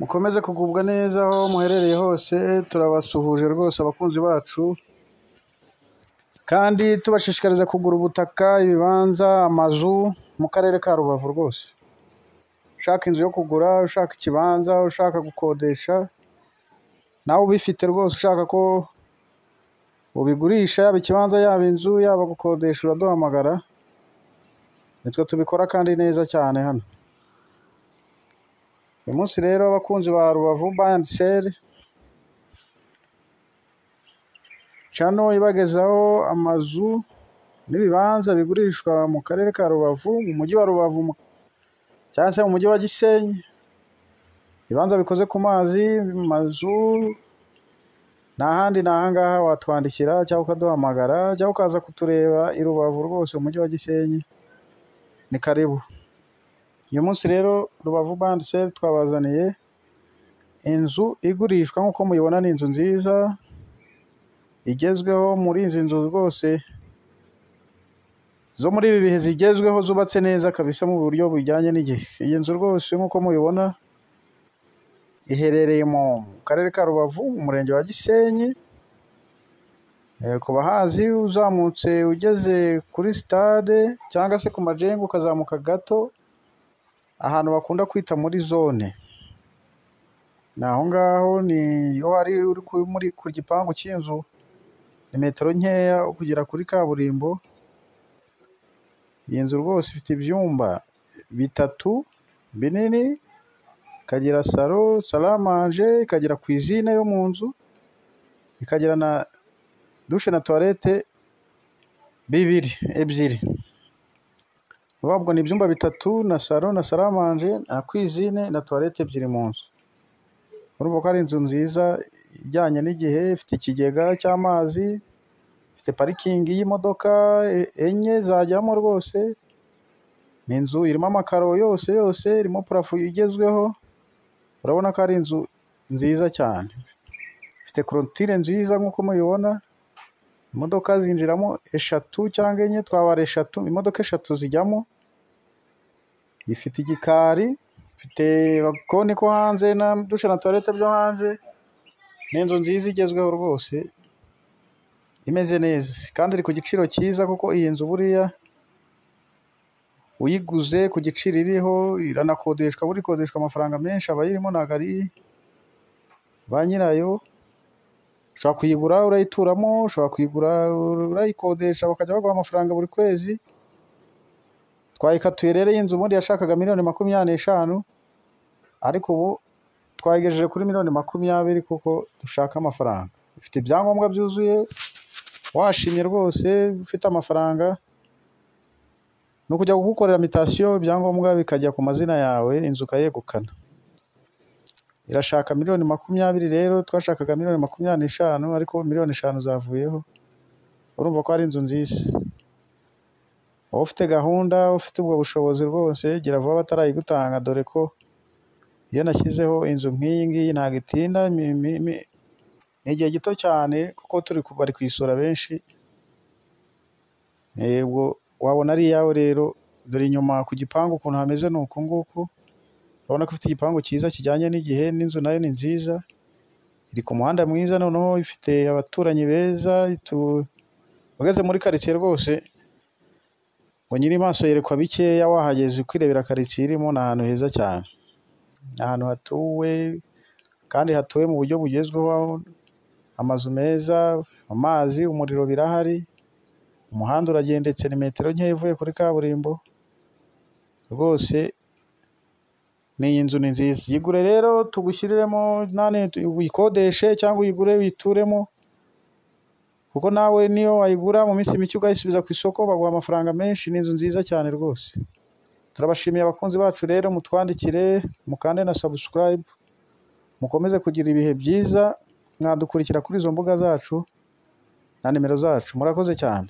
Mukomeze kugubwa neza aho muherereye hose, turabasuhuje rwose abakunzi bacu, kandi tubashishikariza kugura ubutaka, ibibanza, amazu mu karere ka Rubavu rwose. Ushaka inzu yo kugura, ushaka ikibanza, ushaka gukodesha, nawe ubifite rwose ushaka ko ubigurisha, yaba ikibanza, yaba inzu, yaba gukodesha, uraduhamagara, nitwe tubikora kandi neza cyane hano. Uyu munsi rero abakunzi ba Rubavu Buy and Sell channel ibagezaho amazu n'ibibanza bigurishwa mu karere ka Rubavu, mu mujyi wa Rubavu cyangwa se mu mujyi wa Gisenyi. Ibibanza bikoze ku mazi, amazu, nta handi ni aha ngaha watwandikira cyangwa ukaduhamagara cyangwa ukaza kutureba i Rubavu rwose mu mujyi wa Gisenyi, ni karibu. Uyu munsi rero Rubavu Buy and Sell twabazaniye inzu igurishwa nk'uko muyibona, ni inzu nziza igezweho. Muri izi nzu rwose zo muri ibi bihe zigezweho, zubatse neza kabisa mu buryo bujyanye n'igihe. Iyi nzu rwose nk'uko muyibona iherereye mu karere ka Rubavu, mu murenge wa Gisenyi. Ku bahazi, uzamutse ugeze kuri sitade cyangwa se ku Majengo, ukazamuka gato ahantu bakunda kwita muri zone, ni aho ngaho. Ni iyo wari uri muri ku gipangu cy'inzu, ni metero nkeya kugera kuri kaburimbo. Iyi nzu rwose ifite ibyumba bitatu binini, ikagira salo, salle à manger, ikagira cuisine yo mu nzu, ikagira na douche na toilette bibiri ebyiri. Ubwo ni ibyumba bitatu na salo na salle à manger na cuisine na toilette ebyiri mu nzu. Urumva ko ari inzu nziza ijyanye n'igihe, ifite ikigega cy'amazi, ifite parikingi y'imodoka enye zajyamo rwose. Ni inzu irimo amakaro yose yose, irimo plafond igezweho, urabona ko ari inzu nziza cyane. Ifite clôture nziza nk'uko mubibona, imodoka zinjiramo eshatu cyangwa enye, twabara eshatu, imodoka eshatu zijyamo. Ifite igikari, ifite agakoni ko hanze na douche na toilette byo hanze. Ni inzu nziza igezweho rwose, imeze neza kandi iri ku giciro cyiza, kuko iyi nzu buriya uyiguze ku giciro iriho, iranakodeshwa, buriya ikodeshwa amafaranga menshi, abayirimo ntabwo ari ba nyirayo. Ushobora kuyigura urayituramo, ushobora kuyigura urayikodesha bakajya baguha amafaranga buri kwezi. Twayikatuye rero iyi nzu, ubundi yashakaga miliyoni 25, ariko ubu twayigejeje kuri miliyoni 20 kuko dushaka amafaranga. Ifite ibyangombwa byuzuye, washimye rwose ufite amafaranga, ni ukujya kugukorera mutation, ibyangombwa bikajya ku mazina yawe, inzu ukayegukana. Irashaka miliyoni 20 rero, twashakaga miliyoni 25, ariko miliyoni 5 zavuyeho. Urumva ko ari inzu nziza. Wowe ufite gahunda, ufite ubwo bushobozi rwose, gira vuba batarayigutanga, dore ko iyo nashyizeho inzu nk'iyi ngiyi ntabwo itinda, ni igihe gito cyane kuko turi bari kuyisura benshi. Yego, wabona ari iyawe rero. Dore inyuma ku gipangu ukuntu hameze ni uku nguku. Urabona ko ifite igipangu cyiza kijyanye n'igihe, n'inzu nayo ni nziza, iri ku muhanda mwiza, noneho ifite abaturanyi beza. Ugeze muri karitsiye rwose ngo nyiri maso yerekwa bikeya, wahageze ukirebera karitsiye irimo, ni ahantu heza cyane, ni ahantu hatuwe kandi hatuwe mu buryo bugezweho, amazu meza, amazi, umuriro birahari, umuhanda uragendetse, ni metero nkeya uvuye kuri kaburimbo. Rwose ni iyi nzu ni nziza, yigure rero tugushyiriremo, uyikodeshe cyangwa uyigure uyituremo, kuko nawe niyo wayigura mu minsi mike ukayisubiza ku isoko baguha amafaranga menshi. Ni inzu nziza cyane rwose. Turabashimiye abakunzi bacu rero, mutwandikire, mukande na subscribe, mukomeze kugira ibihe byiza, mwadukurikira kuri izo mbuga zacu na nimero zacu. Murakoze cyane.